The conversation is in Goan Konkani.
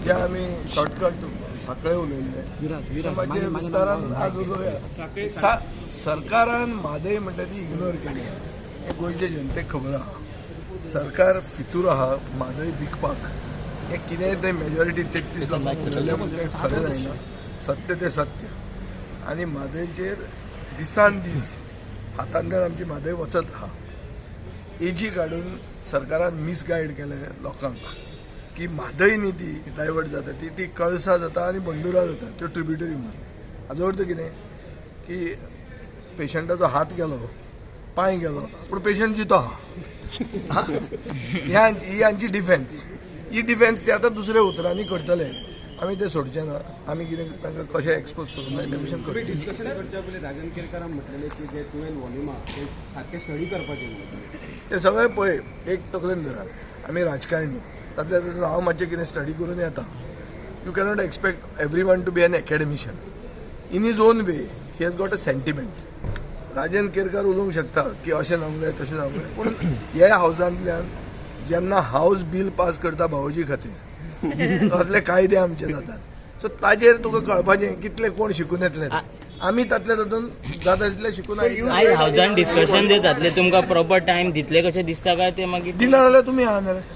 जे आमी शॉर्टकट साखळे उलयल्ले, मातशें विस्तारान आज उलोवया. सरकारान म्हादय म्हणटा ती इग्नोर केली हें गोंयचे जनतेक खबर आहा. सरकार फितूर आहा म्हादय विकपाक. हें कितेंय तें मेजॉरिटी 33 लोकांक उलयलें, पूण तें खरें जायना. सत्य तें सत्य. आनी म्हादयचेर दिसान दीस हातांतल्यान आमची म्हादय वचत आहा. एजी काडून सरकारान मिसगायड केलें लोकांक की म्हादय न्ही ती डायवर्ट जाता, ती ती कळसा जाता आनी बंडुरा जाता, त्यो ट्रिब्युटरी म्हणून. हाजो अर्थ कितें की पेशंटाचो हात गेलो, पांय गेलो, पूण पेशंट जितो आहा. ही हांची डिफेन्स. ही डिफेन्स ते आतां दुसऱ्या उतरांनी करतले. आमी ते सोडचे ना. आमी कितें तांकां कशें एक्सपोज करूंक जाय ते भशेन तुमी करतले. डिस्कशन करच्या पयलीं राजन केरकारान म्हटलेलें की जे 12 वॉल्युमा ते सारखे स्टडी करपाचे म्हणून. ते सगळे पळय, एक तकलेन धरात, आमी राजकारणी. तातल्या तातूंत हांव मातशें कितें स्टडी करून येता. You cannot expect every one to be an academician. In his own way he has got a sentiment. Rajan Kerkar उलोवंक शकता की अशें जावंक जाय, तशें जावंक जाय, पूण ह्या हावजांतल्यान जेन्ना हावज बील पास करता भावोजी खातीर, असले कायदे आमचे जातात. सो ताजेर तुका कळपाचें कितले कोण शिकून येतले ते. आमी तातल्या तातूंत जाता तितले शिकून आयिल्ले. आयज हावजान डिस्कशन जे जातले, तुमकां प्रॉपर टायम दितले कशें दिसता काय ते मागीर? दिना जाल्यार तुमी आहा जाल्यार.